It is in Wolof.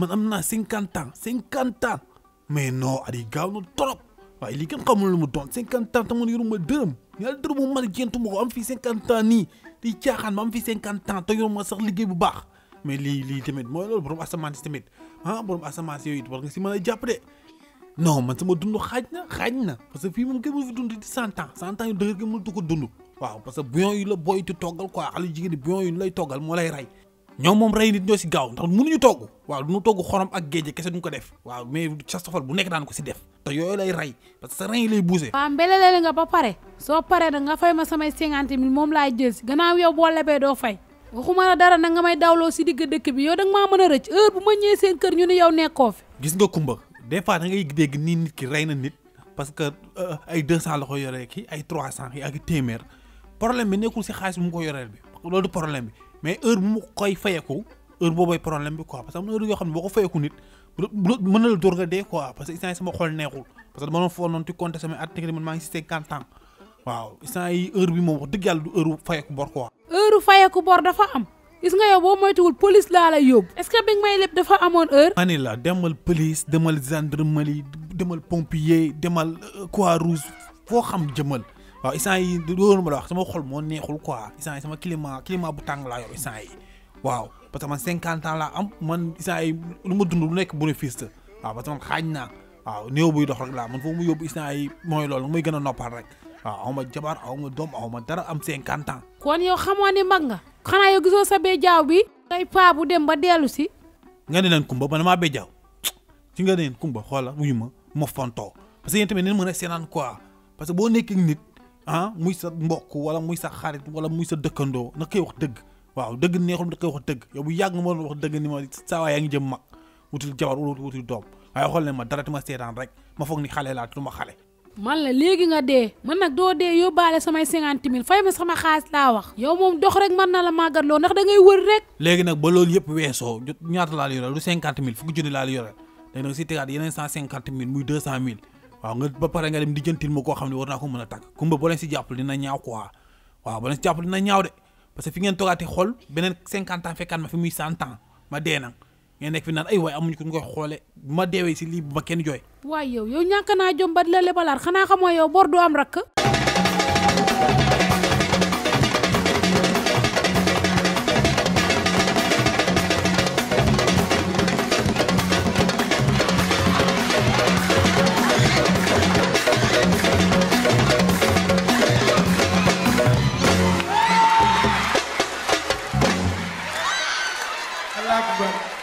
man am naa 50 ans 50 ans mais non Adi gaaw na trop waaye lii kenn xamul lu mu doon 50 ans te man yoruma dërëm ñaar dërëm mu mën a jéntu ma ko am fii 50 ans nii di caaxaan ma am fii 50 ans te yoruma sax liggéey bu baax mais lii tamit mooy loolu borom asamaan si tamit borom asamaan si yooyu it war nga si mën a jàpp de non man sama dund xaaj na parce que fii moom kenn mu fi dund di 100 ans 100 ans yu dëgër kenn mënatu ko dund waaw parce que bouillon yi la booy ti toggal quoi xale jigéen ñi bouillon yi lay toggal moo lay rey ñoom moom rey nit ñoo si gaaw ndax mënuñu togg waaw duñu togg xorom ak géej kese duñ ko def waaw mais sastofal bu nekk daan ko si def te yooyu lay rey parce que sa rein yi lay bousee. waaw mbelelele nga ba pare soo paree da nga fay ma samay 50 000 moom laay jël si gannaaw yow boo lebee doo fay waxuma la dara nag nga may dawloo si digg dëkk bi yow da nga maa mën a rëcc heure bu ma ñëwee seen kër ñu ne yow nekkoo fi. gis nga kumba des fois da ngay dégg nii nit ki rey na nit parce que ay 200 la ko yoree kii ay 300 yi ak téeméer problème bi nekkul si xaalis bu mu ko yoreel bi loolu du problème bi mais heure bu mu koy fayeku heure boobay problème bi quoi parce que am na heure yoo xam ne boo ko fayeku nit mën na la dóor nga dee quoi parce que instant yi sama xol neexul parce que dama doon foog noonu ti compter samay at man maa ngi si 50 ans waaw instant yi heure bi moom wax dëgg yàlla du heure fayeku bor quoi. heure fayeku bor dafa am gis nga yow boo moytuwul police laa lay yóbbu est-ce que bi nga may lépp dafa amoon heure. ma ne la demal police demal gendarmerie demal pompier demal Croix-Rouge foo xam jëmal waaw instant yi loolu ma la wax sama xol moo neexul quoi instant yi sama climat bu tàng laa yor instant yi waaw parce que man 50 ans laa am man instant yi lu ma dund lu nekk bénéfice la waaw parce que man xaaj naa waaw néew buy dox rek laa man foofu mu yóbbu instant yi mooy loolu muy gën a noppal rek waaw aw ma jabar aw ma doom aw ma dara am 50 ans. kon yow xamoo ni mag nga xanaa yow gisoo sa bee jaaw bi ngay paa bu dem ba dellu si. nga ne leen kumba man maa bee jaaw ci nga ne leen kumba xoola wuyu ma fontoo parce que yéen tamit neen mën a seenaan quoi parce que boo nekkee nit muy sa mbokk wala muy sa xarit wala muy sa dëkkandoo na koy wax dëgg waaw dëgg neexul na koy wax dëgg yow bu yàgg ma doon wax dëgg ni ma saa waay yaa ngi jëm mag wutul jabar wutul doom waaye xool leen ma dara ti ma seetaan rek ma foog ni xale laa tu ma xale. man la léegi nga dee man nag doo dee yóbbaale samay 50 000 fay ma sama xaalis laa wax yow moom dox rek mën na la màggatloo ndax da ngay wër rek. léegi nag ba loolu yëpp weesoo ñaata laa la yoreel du 50 000 fukki junni laa la yoreel léegi nag si tegaat yeneen 150 000 muy 200 000 waaw nga ba pare nga dem di jëntil ma koo xam ne war naa ko mën a tàgg kumba boo leen si jàppale dina ñaaw quoi waaw boo leen si jàppale dina ñaaw de parce que fi ngeen toogaatee xool beneen 50 ans fekkaat ma fi muy 100 ans ma dee nag ngeen nekk fi naan ay waay amuñu ko ñu koy xoole bu ma deewee si lii bu ma kenn jooy. waaye yow ñàkk naa jom ba di la lebalaat xanaa xamoo yow bor du am rakk.